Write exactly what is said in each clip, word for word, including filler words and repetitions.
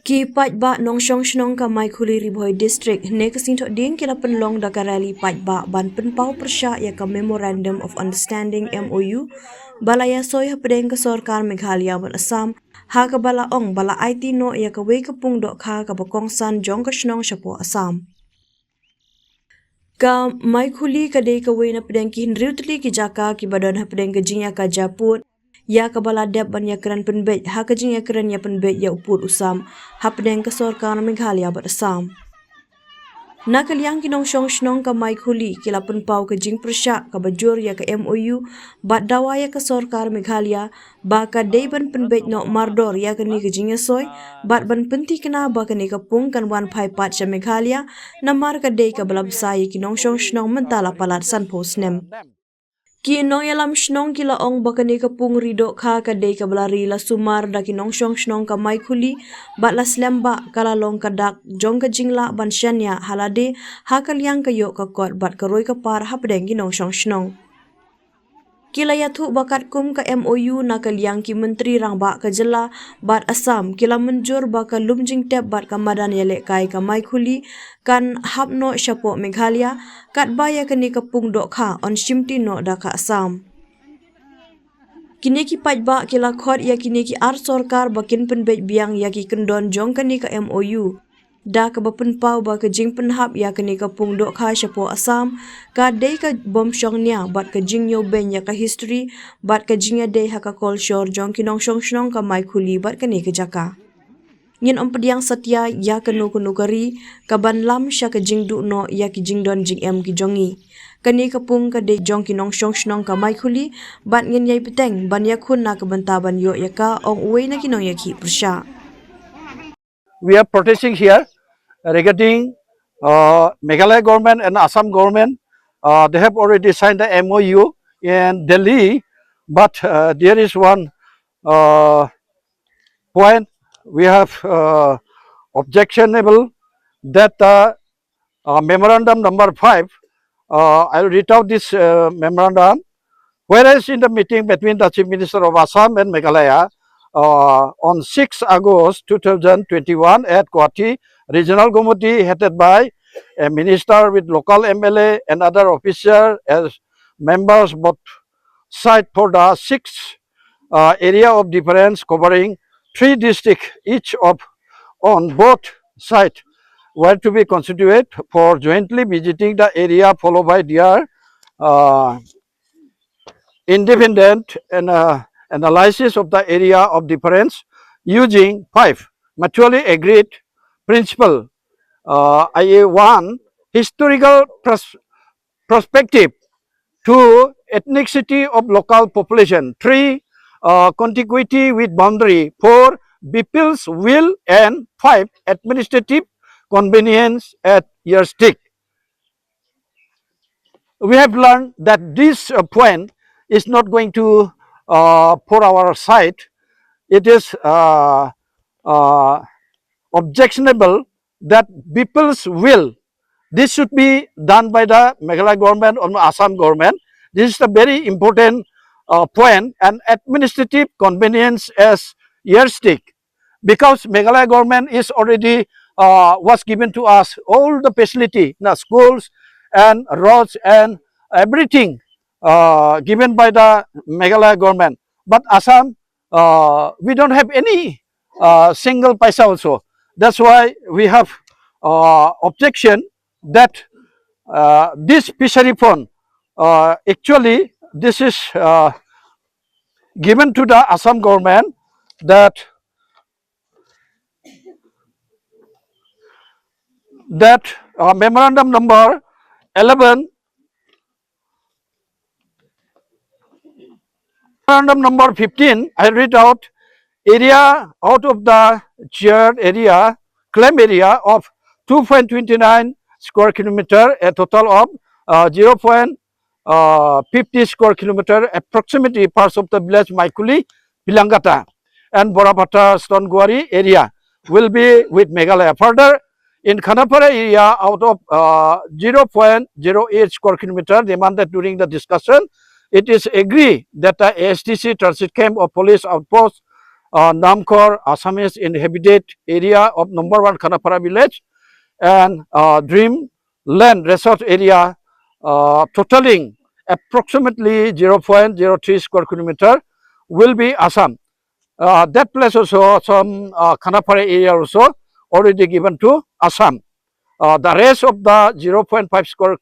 Ki paidbah nongshong shnong ka Maikhuli, Ri Bhoi District, ne ka sngi Thohdieng ki la pynlong da ka rally paidbah ban pynpaw pyrshah ïa ka Memorandum of Understanding, M O U, ba la ïasoi hapdeng ka sorkar Meghalaya bad Assam, ha kaba la ong ba la aiti noh ïa kawei ka pung dohkha kaba kongsan jong ka shnong shapoh Assam. Ka Maikhuli ka dei kawei na pdeng ki hynriew tylli ki jaka kiba don hapdeng ka jingïakajia pud, ïa kaba la dep ban ïakren pynbeit ha ka jingïakren ïa pynbeit ïa u pud u sam hapdeng ka sorkar Meghalaya bad Assam. Na ka liang ki nongshong shnong ka Maikhuli ki la pynpaw ka jingpyrshah kaba jur ïa ka M O U bad dawa ïa ka sorkar Meghalaya ba ka dei ban pynbeit noh mardor ïa kane ka jingïasoi bad ban pynthikna ba kane ka pung kan wan phai pat sha Meghalaya, namar ka dei kaba la bsa ïa ki nongshong shnong mynta la palat sanphew snem. Ki nongïalam shnong ki la ong ba kane ka pung ri dohkha ka dei kaba la ri la sumar da ki nongshong shnong ka Maikhuli bad la slem ba ka la long ka dak jong ka jinglah ban shaniah ha lade ha ka liang ka ïoh ka kot bad ka roi ka par hapdeng ki nongshong shnong. Ki la ïathuh ba katkum ka M O U na ka liang ki myntri rangbah ka jylla bad Assam ki la mynjur ba ka lum jingtep bad ka madan ïalehkai ka Maikhuli kan hap noh shapoh Meghalaya, katba ïa kane ka pung dohkha yn shimti noh da ka Assam. Kine ki paidbah ki la khot ïa kine ki ar sorkar ba kin pynbeit biang ïa ki kyndon jong kane ka M O U da kaba pynpaw ba ka jingpynhap ïa kane ka pung dohkha shapoh Assam ka dei ka bym shong nia bad ka jingñiew beiñ ïa ka history bad ka jingïadei ha ka kolshor jong ki nongshong shnong ka Maikhuli bad kane ka jaka. Ngin ym pdiang satia ïa kano kano ka ri kaban lam sha ka jingduh noh ïa ki jingdon jingem ki jong ngi. Kane ka pung ka dei jong ki nongshong shnong ka Maikhuli bad ngin ïai bteng ban ïakhun na ka bynta ban ïoh ïa ka, ong uwei na ki nongïakhih pyrshah. We are protesting here regarding uh, Meghalaya government and Assam government. Uh, they have already signed the M O U in Delhi, but uh, there is one uh, point we have uh, objectionable that uh, uh, memorandum number five, uh, I'll read out this uh, memorandum. Whereas in the meeting between the Chief Minister of Assam and Meghalaya uh, on sixth August two thousand twenty-one at Guwahati, Regional Committee headed by a minister with local M L A and other officers as members both side for the sixth uh, area of difference covering three districts each of on both sides were to be constituted for jointly visiting the area, followed by their uh, independent and uh, analysis of the area of difference using five mutually agreed principle, uh, I A one, historical pers- perspective, two, ethnicity of local population, three, uh, contiguity with boundary, four, people's will, and five, administrative convenience at yardstick. We have learned that this uh, point is not going to uh, for our side. It is uh, uh, objectionable that people's will, this should be done by the Meghalaya government or Assam government. This is a very important uh, point, and administrative convenience as yardstick, because Meghalaya government is already uh, was given to us all the facility, you know, schools and roads and everything uh, given by the Meghalaya government. But Assam, uh, we don't have any uh, single paisa also. That's why we have uh, objection that uh, this fishery fund, uh, actually, this is uh, given to the Assam government, that that uh, memorandum number eleven, memorandum number fifteen, I read out: area out of the shared area, claim area of two point two nine square kilometer, a total of uh, zero point uh, fifty square kilometer, approximately parts of the village Maikhuli, Pilangata, and Borabata, Stone Quarry area will be with Meghalaya. Further, in Khanapara area, out of uh, zero point zero eight square kilometer demanded during the discussion, it is agreed that the A S D C transit camp or police outpost uh, Namkhor, Assamese inhabited area of number one Khanapara village, and uh, Dreamland Resort area, uh, totaling approximately zero point zero three square kilometer, will be Assam. Uh, that place also, some uh, Khanapara area also already given to Assam. Uh, the rest of the zero point five square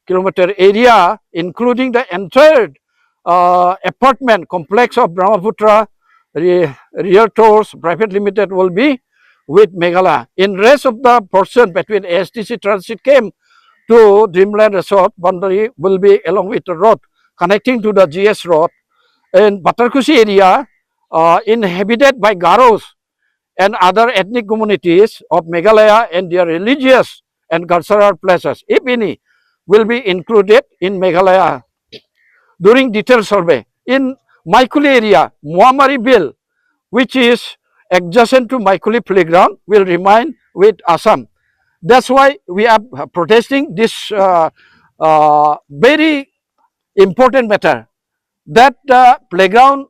kilometer area, including the entire uh, apartment complex of Brahmaputra Re- Realtors Private Limited, will be with Meghalaya. In rest of the portion between A S D C transit camp to Dreamland Resort boundary will be along with the road connecting to the G S road. In Pathar Khusi area, uh, inhabited by Garos and other ethnic communities of Meghalaya and their religious and cultural places, if any, will be included in Meghalaya during detailed survey. In Maikuli area, Moamari Bill, which is adjacent to Maikuli playground, will remain with Assam. That's why we are protesting this uh, uh, very important matter, that the playground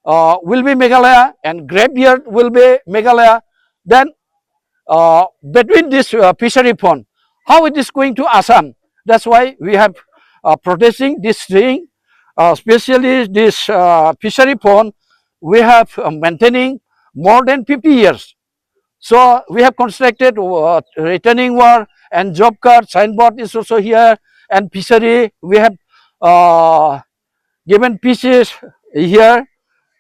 uh, will be Meghalaya and graveyard will be Meghalaya. Then uh, between this uh, fishery pond, how it is going to Assam? That's why we have uh, protesting this thing, uh, especially this uh, fishery pond. We have uh, maintaining more than fifty years. So we have constructed uh, retaining wall and job card signboard is also here, and fishery. We have uh, given fishes here.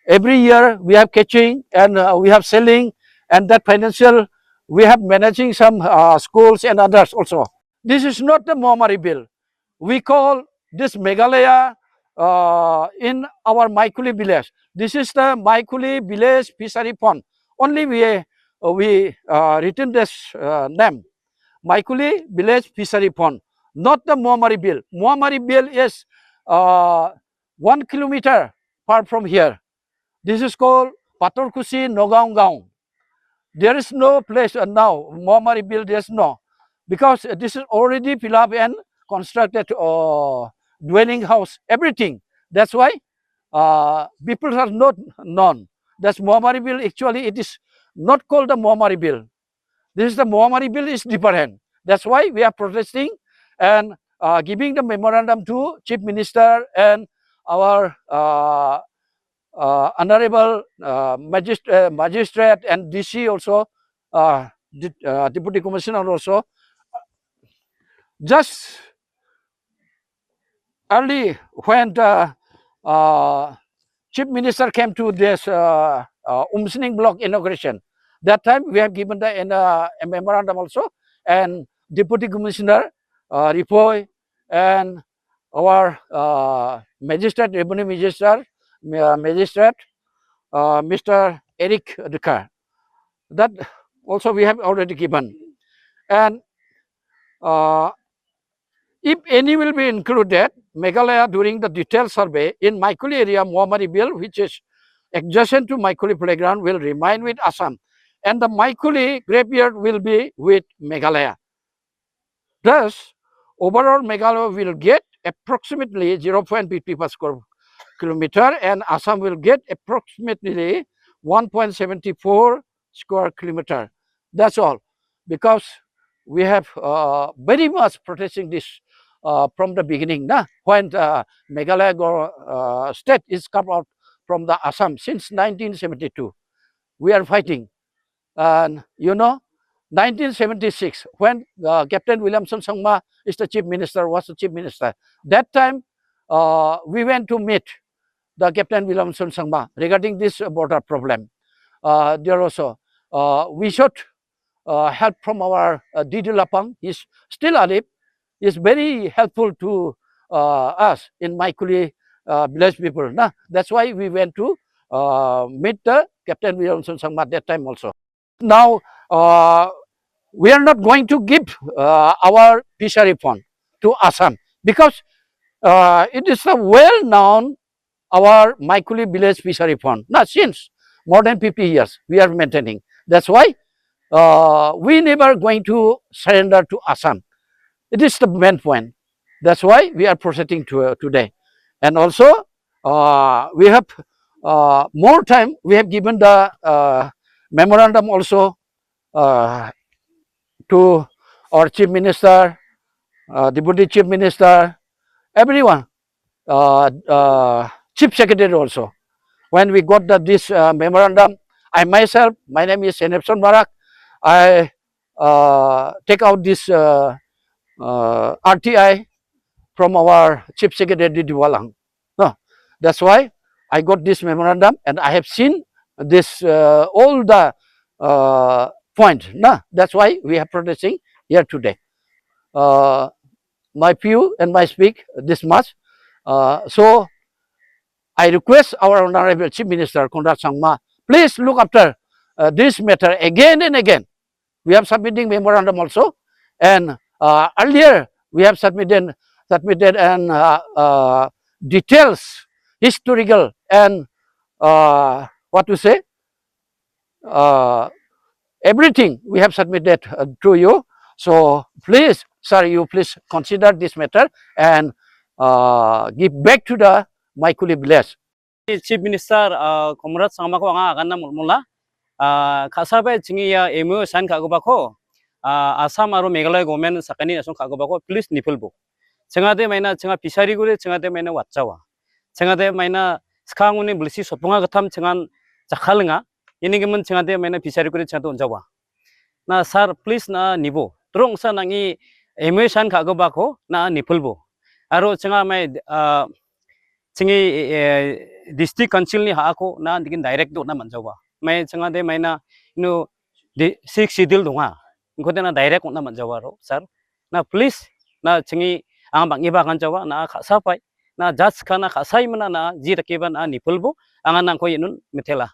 Every year we have catching and uh, we have selling, and that financial we have managing some uh, schools and others also. This is not the Moamari Bill. We call this Meghalaya uh, in our Maikuli village. This is the Maikuli village fishery pond. Only we uh, we uh, written this uh, name, Maikuli village fishery pond, not the Moamari Bill. Moamari Bill is uh, one kilometer far from here. This is called Pathar Khusi Nogaon Gaon. There is no place uh, now, Moamari Bill, there is no, because uh, this is already fill up and constructed uh, dwelling house, everything. That's why uh, people are not known. That's Moamari Bill. Actually, it is not called the Moamari Bill. This is the Moamari Bill is different. That's why we are protesting and uh, giving the memorandum to Chief Minister and our uh, uh, Honorable uh, magist- uh, Magistrate and D C also, uh, de- uh, Deputy Commissioner also. Just early when the uh, Chief Minister came to this uh, uh, Umsning block inauguration, that time we have given the in, uh, a memorandum also, and Deputy Commissioner uh, Ripoi and our uh, magistrate, revenue magistrate, uh, magistrate, uh, Mister Eric Dukar. That also we have already given. And uh, if any will be included, Meghalaya during the detailed survey in Maikuli area, Moamari Bill, which is adjacent to Maikuli playground, will remain with Assam. And the Maikuli graveyard will be with Meghalaya. Thus, overall Meghalaya will get approximately zero point fifty per square kilometer and Assam will get approximately one point seven four square kilometer. That's all. Because we have uh, very much protesting this uh, from the beginning. Na? When the Meghalaya go- uh, state is carved out from the Assam since nineteen seventy-two, we are fighting. And you know, nineteen seventy-six, when uh, Captain Williamson Sangma is the chief minister, was the chief minister, that time uh, we went to meet the Captain Williamson Sangma regarding this uh, border problem. Uh, there also, uh, we sought uh, help from our uh, D D Lapang. He's still alive. He's very helpful to uh, us in Maikuli uh, village people. Na? That's why we went to uh, meet the Captain Williamson Sangma that time also. Now, uh, we are not going to give uh, our fishery pond to Assam because uh, it is a well-known our Maikuli village fishery pond. Now, since more than fifty years, we are maintaining. That's why uh, we never going to surrender to Assam. It is the main point. That's why we are protesting to, uh, today. And also, uh, we have uh, more time we have given the uh, memorandum also uh, to our Chief Minister, uh, Deputy Chief Minister, everyone, uh, uh, Chief Secretary also. When we got the, this uh, memorandum, I myself, my name is Senepson Barak, I uh, take out this uh, uh, R T I from our Chief Secretary Diwalang. No, that's why I got this memorandum and I have seen this uh, all the uh, point. No, that's why we are protesting here today. Uh, my view and my speak this much. Uh, so I request our Honorable Chief Minister Conrad Sangma, please look after uh, this matter again and again. We have submitting memorandum also, and uh, earlier we have submitted submitted an uh, uh, details, historical and uh, what to say, uh, everything we have submitted uh, to you. So please, sir, you please consider this matter and uh, give back to the Maikuli village. Chief Minister uh, Conrad Sangma ko anga agan na mulmula uh, khasa ba chingi ya M O U sign ka ko ba ko uh, Assam aro Meghalaya government sakani asung ka ko ba ko please nipul bo. Chinga de maina chinga pisari gure chinga de maina wachawa. Chinga de maina skang uni belsi sopunga gatham chingan chakhalenga. Ini gemen chinga de maina pisari gure chinga de unjawa. Na sir please na nibo. Terung sa nangi M O U sign ka ko ba ko na nipul bo. Aro chinga mai uh, chingi eh, district council ni ha ko na dikin direct do na manjawa. Mai chinga de maina ino di six schedule donga. Ingko de na direct na manjawa ro sir. Na please na chingi ang bang iba kan jawa na khasa pai. Na judge kana khasa imana na ji rakiba na nipul bo. Angan nang ko inun metela.